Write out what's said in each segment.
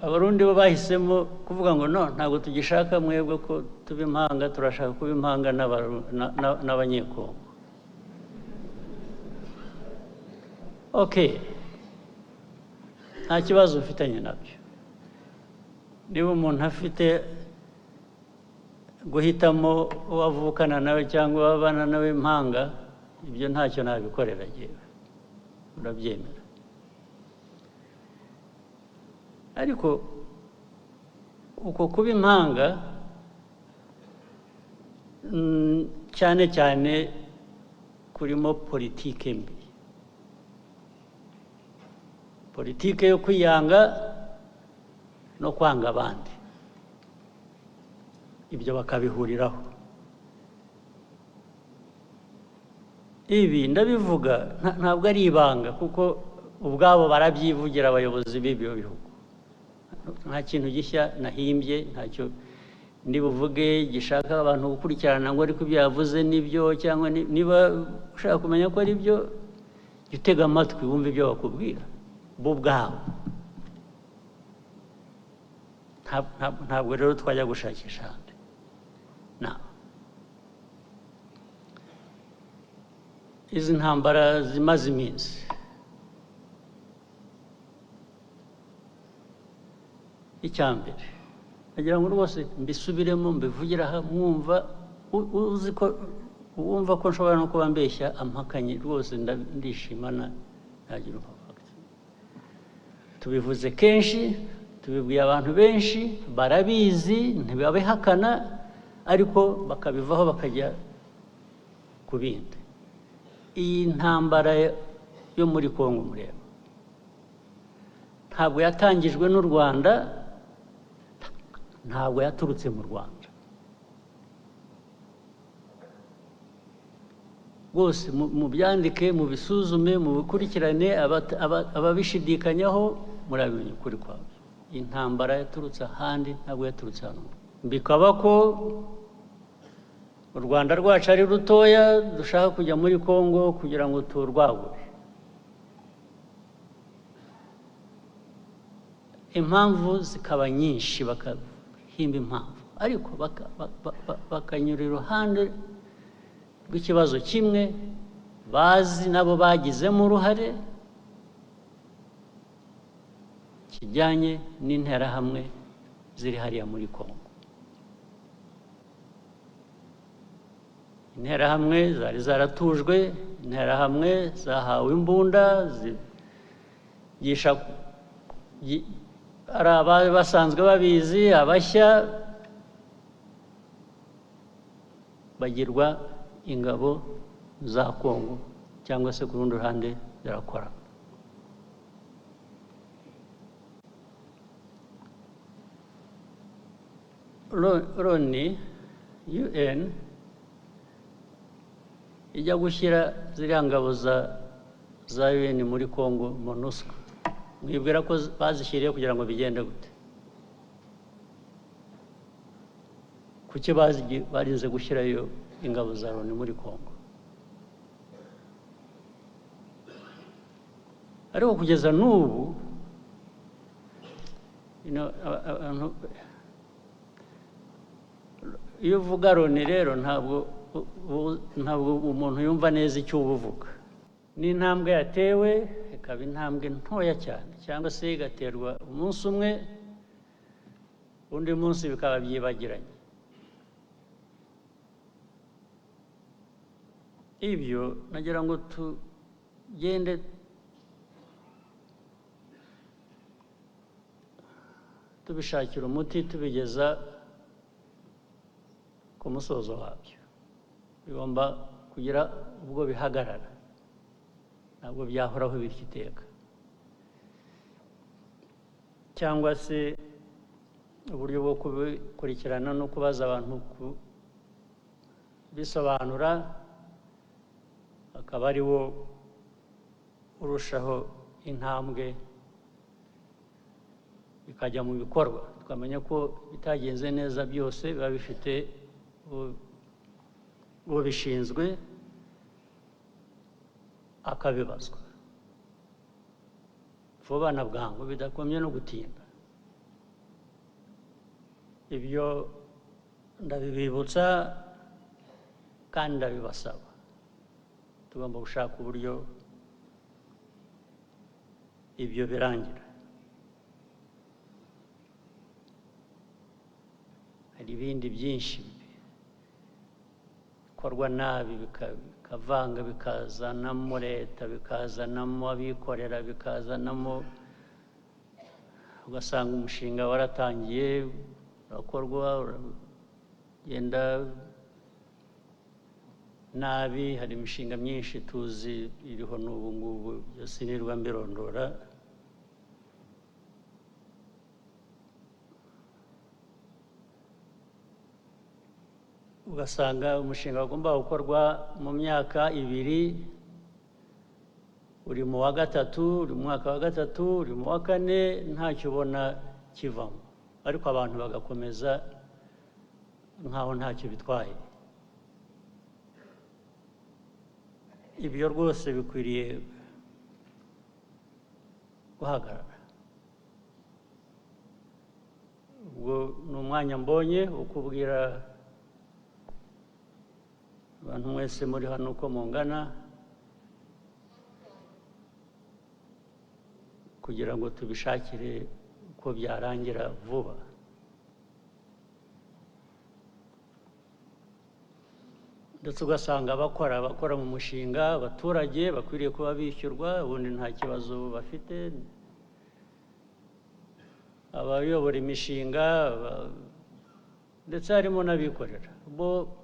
Abarundi bo bahisemo kuvuga ngo no, ntabwo tugishaka mwebwe ko tuba impanga, turashaka kuba impanga n'Abanyekongo. Okay, nta kibazo ufitanye nabyo. Niba umuntu afite guhitamo uwo avukana nawe cyangwa uwo abana nawe impanga, ibyo ntacyo nabikorera jyewe, urabyemera. Ariko uko kuba impanga, cyane cyane kurimo politike mbi, politike yo kwiyanga no kwanga abandi, ibyo bakabihuriraho. Ibi ndabivuga ntabwo ari ibanga, kuko ubwabo barabyivugira abayobozi b'ibyo bihugu. Nta kintu gishya nahimbye, ntacyo ndi buvuge gishaka abantu gukurikirana ngo ariko ibyo yavuze nibyo, cyangwa niba ushaka kumenya ko ari byo, jya utega amatwi wumve ibyo bakubwira bo ubwabo. Ntabwo rero twajya gushakisha ahandi. Izi ntambara zimaze iminsi, icya mbere nagira ngo rwose mbisubiremo, mbivugire aha, mwumva uzi ko wumva ko nshobora no kuba mbeshya ampakanye rwose, ndishima ntagira umupaka. Tubivuze kenshi, tubibwiye abantu benshi, barabizi, ntibabihakana, ariko bakabivaho bakajya ku bindi. Iyi ntambara yo muri Kongo mureba ntabwo yatangijwe n'u Rwanda, ntabwo yaturutse mu Rwanda. Rwose mubyandike, mubisuzume, mubikurikirane, ababishidikanyaho murabimenya ukuri kwabyo. Intambara yaturutse ahandi, ntabwo yaturutse hano. Bikaba ko u Rwanda rwacu ari rutoya, dushaka kujya muri Kongo kugira ngo turwagure. Impamvu zikaba nyinshi, bakahimba impamvu, ariko bakanyura iruhande rw'ikibazo kimwe bazi nabo bagizemo uruhare, kijyanye n'interahamwe ziri hariya muri Kongo. Interahamwe zari zaratujwe, interahamwe zahawe imbunda, zigisha ari abari basanzwe babizi, abashya bagirwa ingabo za Kongo cyangwa se ku rundi ruhande zirakora. Loni, UN ijya gushyira ziriya ngabo za UN muri Kongo, MONUSCO, mwibwira ko bazishyiriye kugira ngo bigende gute? Kuki barinze gushyirayo ingabo za Loni muri Kongo? Ariko kugeza n'ubu, abantu, iyo uvuga Loni rero ntabwo umuntu yumva neza icyo uba uvuga. Ni intambwe yatewe, ikaba intambwe ntoya cyane, cyangwa se igaterwa umunsi umwe, undi munsi bikaba byibagiranye. Ibyo nagira ngo tugende tubishakira umuti, tubigeza ku musozo wabyo. Bigomba kugira ubwo bihagarara, ntabwo byahoraho bityo iteka, cyangwa se uburyo bwo kubikurikirana no kubaza abantu kubisobanura akaba ari wo urushaho intambwe bikajya mu bikorwa, tukamenya ko bitagenze neza byose biba bifite ubishinzwe akabibazwa vuba na bwangu, bidakomye no gutinda. Ibyo ndabibibutsa kandi ndabibasaba. Tugomba gushaka uburyo ibyo birangira. Hari ibindi byinshi bikorwa nabi, bikavanga, bikazanamo leta, bikazanamo abikorera, bikazanamo, ugasanga umushinga waratangiye urakorwa, uragenda nabi. Hari imishinga myinshi tuzi iriho n'ubu ngubu, byose nirwa mbirondora. Ugasanga umushinga wagomba gukorwa mu myaka 2 uri mu wa 3, uri mu mwaka wa 3, uri mu wa 4, ntacyo ubona kivamo, ariko abantu bagakomeza nkaho ntacyo bitwaye. Ibyo rwose bikwiriye guhagarara. Ubwo ni umwanya mbonye wo kubwira abantu mwese muri hano uko mungana, kugira ngo tubishakire uko byarangira vuba. Ndetse ugasanga abakora mu mushinga, abaturage bakwiriye kuba bishyurwa, ubundi nta kibazo bafite. Abayobora imishinga, ndetse harimo n'abikorera, bo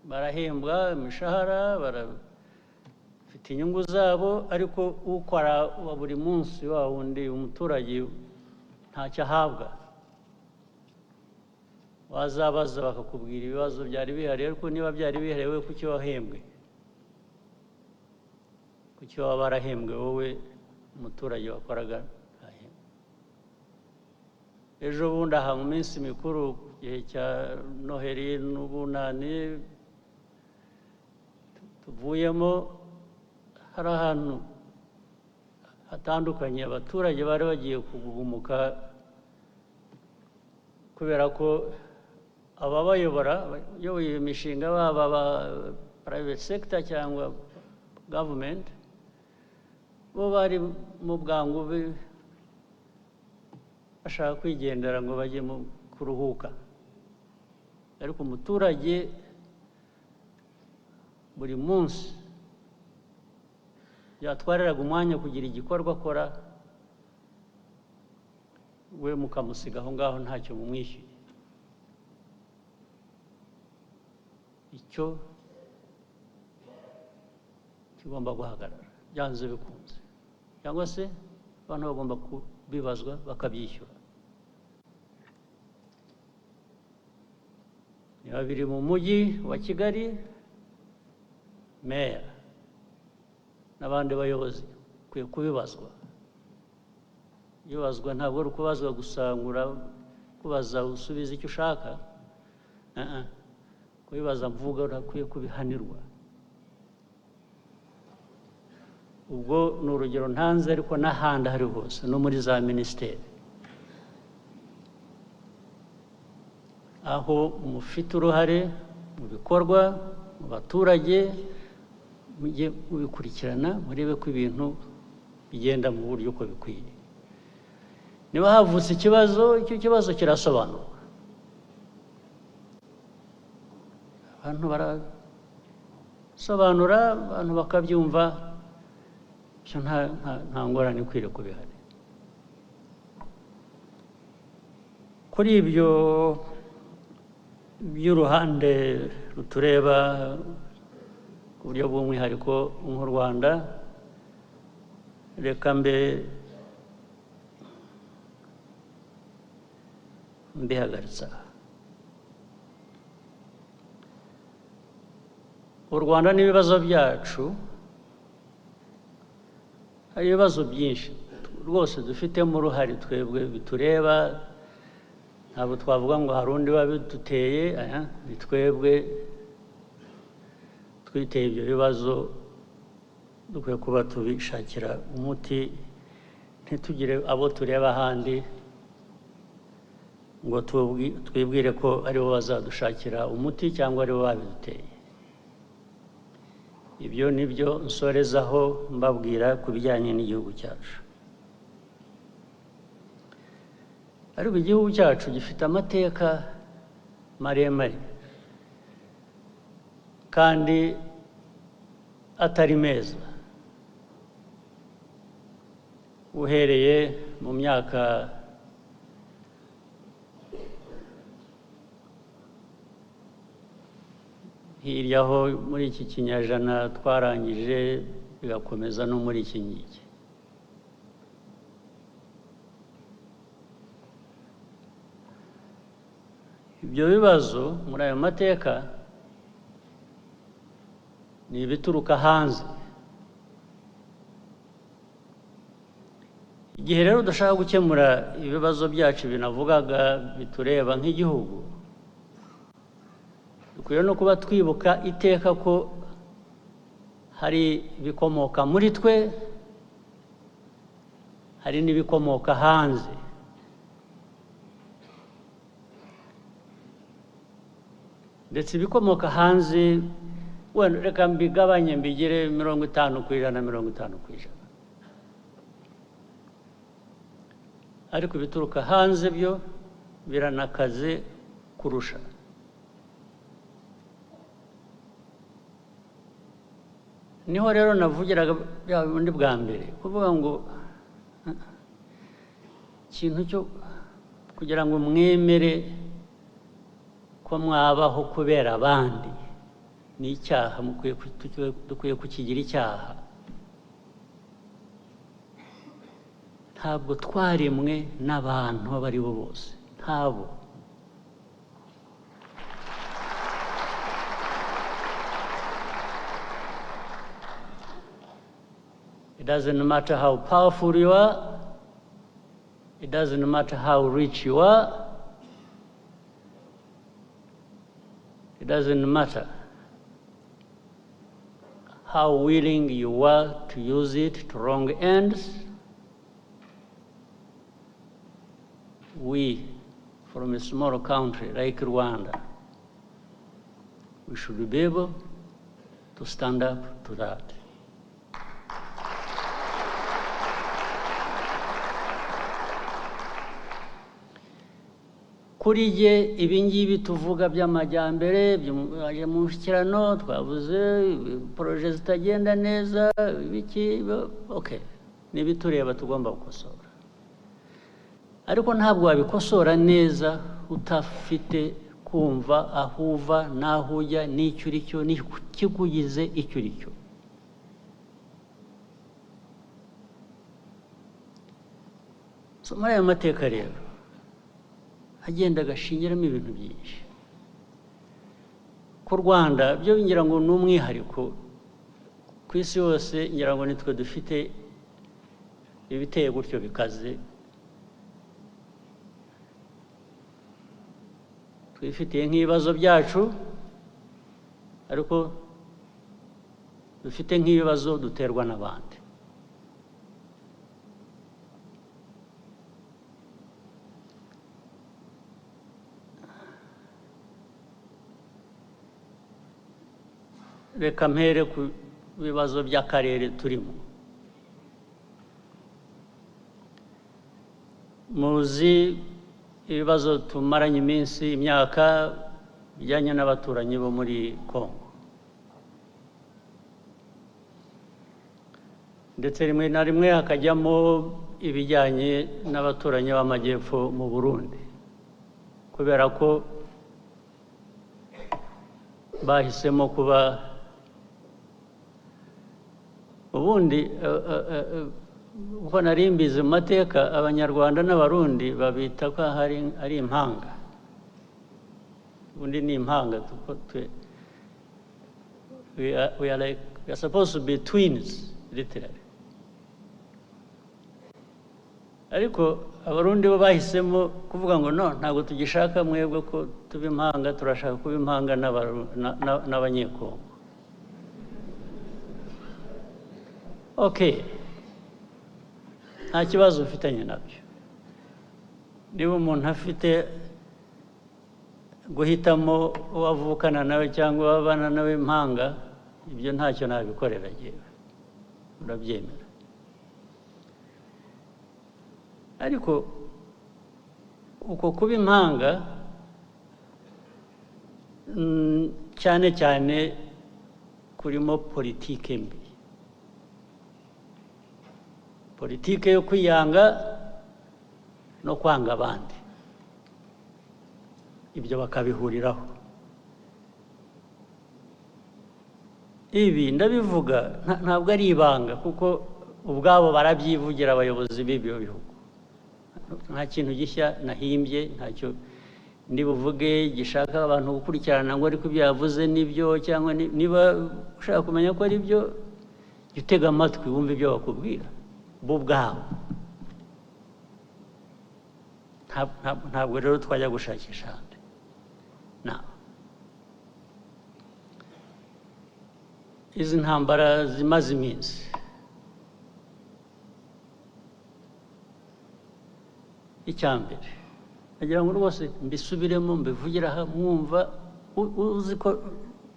barahembwa imishahara, barafite inyungu zabo, ariko ukora wa buri munsi wa wundi umuturage ntacyo ahabwa. Wazabaza bakakubwira ibibazo byari bihari, ariko niba byari bihari wowe kuki wahembwe? Kuki waba warahembwe wowe umuturage wakoraga ntahembwe? Ejo bundi aha mu minsi mikuru, igihe cya Noheli n'Ubunani tuvuyemo, hari ahantu hatandukanye abaturage bari bagiye kugumuka kubera ko ababayobora, abayoboye iyo mishinga, baba aba private sector cyangwa government, bo bari mu bwangu bashaka kwigendera ngo bajye mu kuruhuka, ariko umuturage buri munsi yatwariraga umwanya kugira igikorwa akora, we mukamusiga aho ngaho ntacyo mumwishyuye. Icyo kigomba guhagarara byanze bikunze, cyangwa se abantu bagomba kubibazwa bakabyishyura. Niba biri mu mujyi wa Kigali, meya n'abandi bayobozi bakwiye kubibazwa. Ibibazwa ntabwo ari ukubazwa gusa ngo urakubaza usubize icyo ushaka, kubibaza mvuga urakwiye kubihanirwa. Ubwo ni urugero ntanze, ariko n'ahandi aho ari hose, no muri za minisiteri, aho mufite uruhare mu bikorwa mu baturage, mujye mubikurikirana murebe ko ibintu bigenda mu buryo uko bikwiye. Niba havutse ikibazo, icyo kibazo kirasobanurwa, abantu barasobanura, abantu bakabyumva, icyo nta ngorane ikwiriye kubihari. Kuri ibyo by'uruhande rutureba ku buryo bw'umwihariko nk'u Rwanda, reka mbe mbihagaritsa. U Rwanda n'ibibazo byacu, hari ibibazo byinshi rwose dufitemo uruhare twebwe bitureba, ntabwo twavuga ngo hari undi wabiduteye, ni twebwe twiteye ibyo bibazo, dukwiye kuba tubishakira umuti, ntitugire abo tureba ahandi Ngo twibwire ko aribo bazadushakira umuti cyangwa aribo babiduteye. Ibyo ni byo nsorezaho mbabwira ku bijyanye n'igihugu cyacu. Ariko igihugu cyacu gifite amateka maremare kandi atari meza, uhereye mu myaka hirya aho muri iki kinyejana twarangije, bigakomeza no muri iki ngiki. Ibyo bibazo muri ayo mateka ni ibituruka hanze. Igihe rero dushaka gukemura ibibazo byacu binavugaga bitureba nk'igihugu, dukwiye no kuba twibuka iteka ko hari ibikomoka muri twe, hari n'ibikomoka hanze. Ndetse ibikomoka hanze, wenda reka mbigabanye mbigire 50%, 50%, ariko ibituruka hanze byo biranakaze kurusha. Niho rero navugiraga bya bundi bwa mbere, kuvuga ngo ikintu cyo kugira ngo mwemere ko mwabaho kubera abandi ni icyaha, dukwiye kukigira icyaha. Ntabwo twaremwe n'abantu abo ari bo bose, ntabo. It doesn't matter how powerful you are, it doesn't matter how rich you are, it doesn't matter how willing you are to use it to wrong ends. We, from a small country like Rwanda, we should be able to stand up to that. Kuri jye ibi ngibi tuvuga by'amajyambere, byaje mu mushyikirano, twavuze projet zitagenda neza, ibiki, okay, ni ibitureba tugomba gukosora. Ariko ntabwo wabikosora neza utafite kumva aho uva n'aho ujya n'icyo uri cyo n'ikikugize icyo uri cyo. So muri ayo mateka rero agenda agashingiramo ibintu byinshi. Ku Rwanda byo ngira ngo ni umwihariko ku isi yose, ngira ngo nitwe dufite ibiteye gutyo bikaze. Twifitiye nk'ibibazo byacu, ariko dufite nk'ibibazo duterwa n'abandi. Reka mpere ku bibazo by'akarere turimo. Muzi ibibazo tumaranye iminsi, imyaka, bijyanye n'abaturanyi bo muri Congo, ndetse rimwe na rimwe hakajyamo ibijyanye n'abaturanyi b'amajyepfo mu Burundi, kubera ko bahisemo kuba ubundi uko nari mbizi mu mateka, Abanyarwanda n'Abarundi babita ko ari impanga. Ubundi ni impanga, kuko twe we are supposed to be twins literally. Ariko Abarundi bo bahisemo kuvuga ngo no, ntabwo tugishaka mwebwe ko tuba impanga, turashaka kuba impanga n'Abanyekongo. Okay, nta kibazo ufitanye nabyo. Niba umuntu afite Guhitamo uwo avukana nawe cyangwa uwo nawe impanga, ibyo ntacyo nabikorera jyewe, urabyemera. Ariko uko kuba impanga, cyane cyane kurimo politike mbi, politike yo kwiyanga no kwanga abandi, ibyo bakabihuriraho. Ibi ndabivuga ntabwo ari ibanga, kuko ubwabo barabyivugira abayobozi b'ibyo bihugu. Nta kintu gishya nahimbye, ntacyo ndi buvuge gishaka abantu gukurikirana ngo ariko ibyo yavuze nibyo, cyangwa niba ushaka kumenya ko ari byo, jya utega amatwi wumve ibyo bakubwira bo ubwabo. Ntabwo rero twajya gushakisha ahandi. Izi ntambara zimaze iminsi, icya mbere nagira ngo rwose mbisubiremo, mbivugire aha mwumva, uzi ko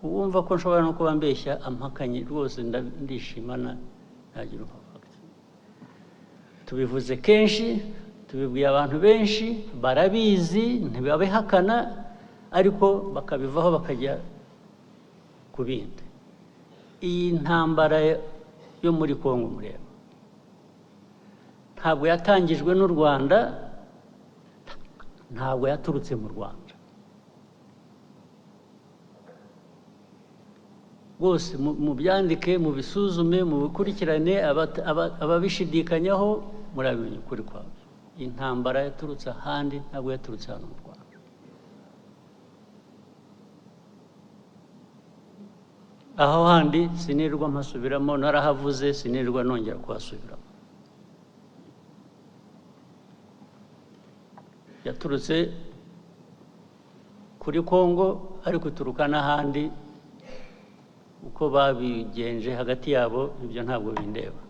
wumva ko nshobora no kuba mbeshya ampakanye rwose, ndishima ntagira umpa. Tubivuze kenshi, tubibwiye abantu benshi, barabizi, ntibabihakana, ariko bakabivaho bakajya ku bindi. Iyi ntambara yo muri Kongo mureba ntabwo yatangijwe n'u Rwanda, ntabwo yaturutse mu Rwanda. Rwose mubyandike, mubisuzume, mubikurikirane, ababishidikanyaho murabimenya ukuri kwabyo. Intambara yaturutse ahandi, ntabwo yaturutse hano mu Rwanda. Aho handi sinirwa mpasubiramo, narahavuze, sinirwa nongera kuhasubiramo. Yaturutse kuri Kongo, ariko ituruka n'ahandi, uko babigenje hagati yabo ibyo ntabwo bindeba.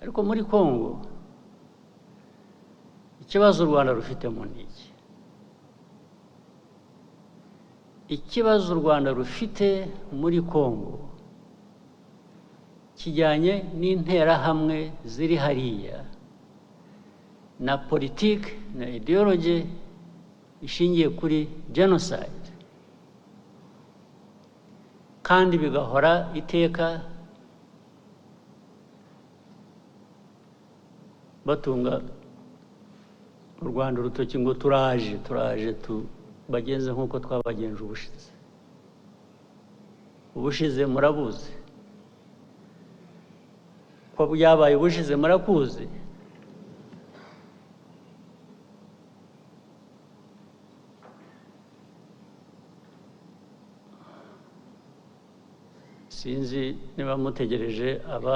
Ariko muri Kongo ikibazo u Rwanda rufitemo ni iki? Ikibazo u Rwanda rufite muri Kongo kijyanye n'interahamwe ziri hariya, na politiki na ideology ishingiye kuri genocide, kandi bigahora iteka batunga u Rwanda urutoki ngo turaje, turaje tubagenze nk'uko twabagenje ubushize. Ubushize murabuzi ko byabaye, ubushize murakuzi. Sinzi niba mutegereje aba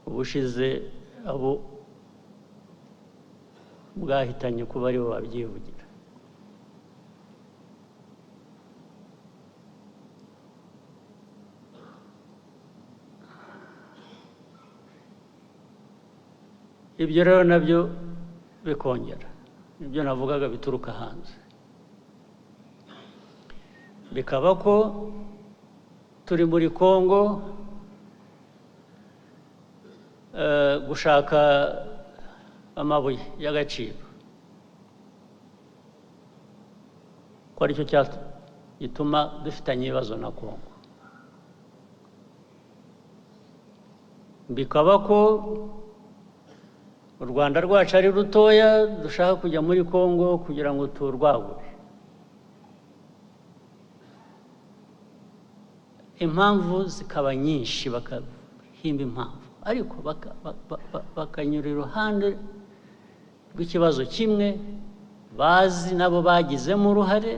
ubushize abo bwahitanye kuba aribo babyivugira. Ibyo rero nabyo bikongera ibyo navugaga bituruka hanze, bikaba ko turi muri Kongo gushaka amabuye y'agaciro, ko aricyo gituma dufitanye ibibazo na Kongo. Bikaba ko u Rwanda rwacu ari rutoya, dushaka kujya muri Kongo kugira ngo turwagure. Impamvu zikaba nyinshi, bakahimba impamvu, ariko bakanyura iruhande rw'ikibazo kimwe bazi nabo bagizemo uruhare,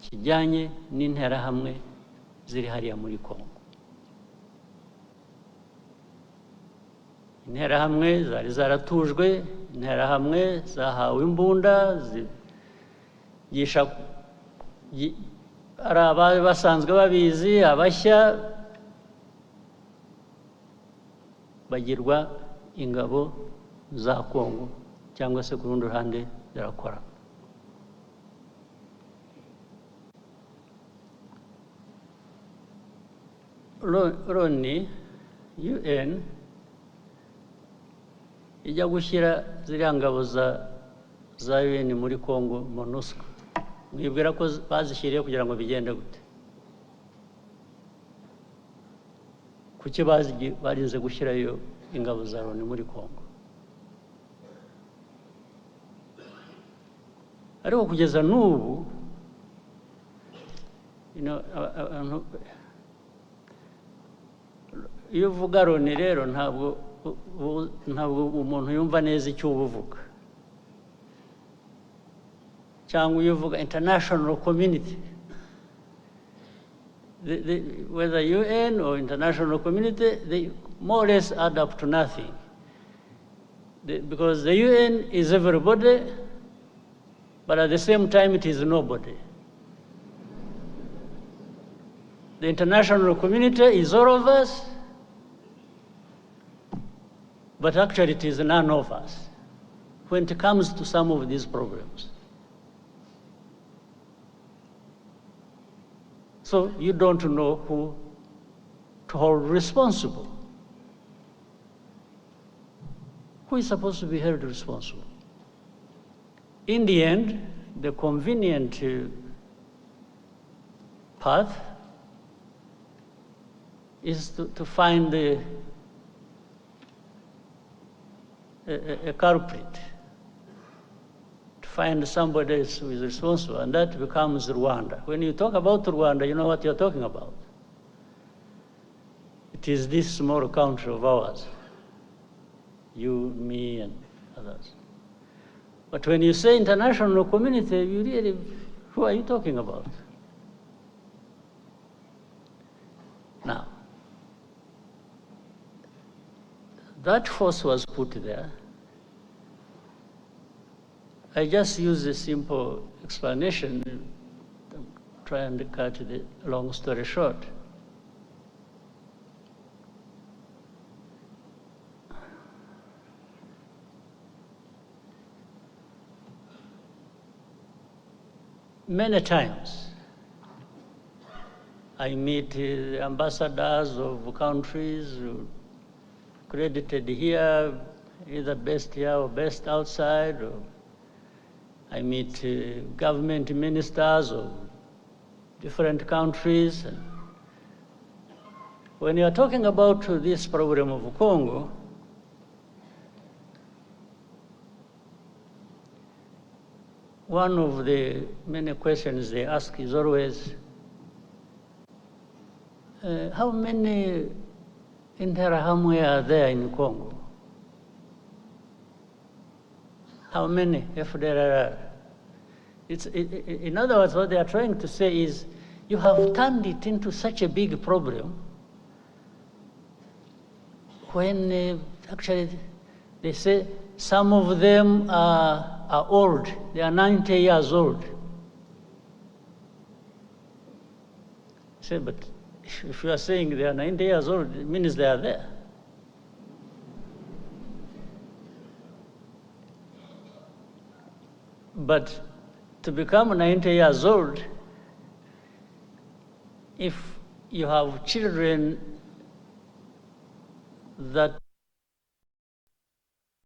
kijyanye n'interahamwe ziri hariya muri Kongo. Interahamwe zari zaratujwe, interahamwe zahawe imbunda zigisha Ari abari basanzwe babizi, abashya, bagirwa ingabo za Kongo cyangwa se ku rundi ruhande zirakora. Loni, UN, ijya gushyira ziriya ngabo za UN muri Kongo, MONUSCO, mwibwira ko bazishyiriye kugira ngo bigende gute? Kuki barinze gushyirayo ingabo za Loni muri Kongo? Ariko kugeza n'ubu, abantu, iyo uvuga Loni rero ntabwo umuntu yumva neza icyo uba uvuga, cyangwa iyo uvuga international community, whether UN or international community, they more or less add up to nothing. Because the UN is everybody, but at the same time it is nobody. The international community is all of us, but actually it is none of us when it comes to some of these problems. So you don't know who to hold responsible. Who is supposed to be held responsible? In the end, the convenient path is to find a culprit, to find somebody else who is responsible, and that becomes Rwanda. When you talk about Rwanda, you know what you're talking about. It is this small country of ours, you, me, and others. But when you say international community, you really, who are you talking about? Now, that force was put there. I just use a simple explanation, try and cut the long story short. Many times, I meet ambassadors of countries accredited here, either based here or based outside. Or I meet government ministers of different countries. And when you are talking about this problem of Congo, one of the many questions they ask is always, how many Interahamwe are there in Congo? How many FDLR? In other words, what they are trying to say is, you have turned it into such a big problem when actually they say some of them are old, they are 90 years old. Say, but if you are saying they are 90 years old, it means they are there. But to become 90 years old, if you have children that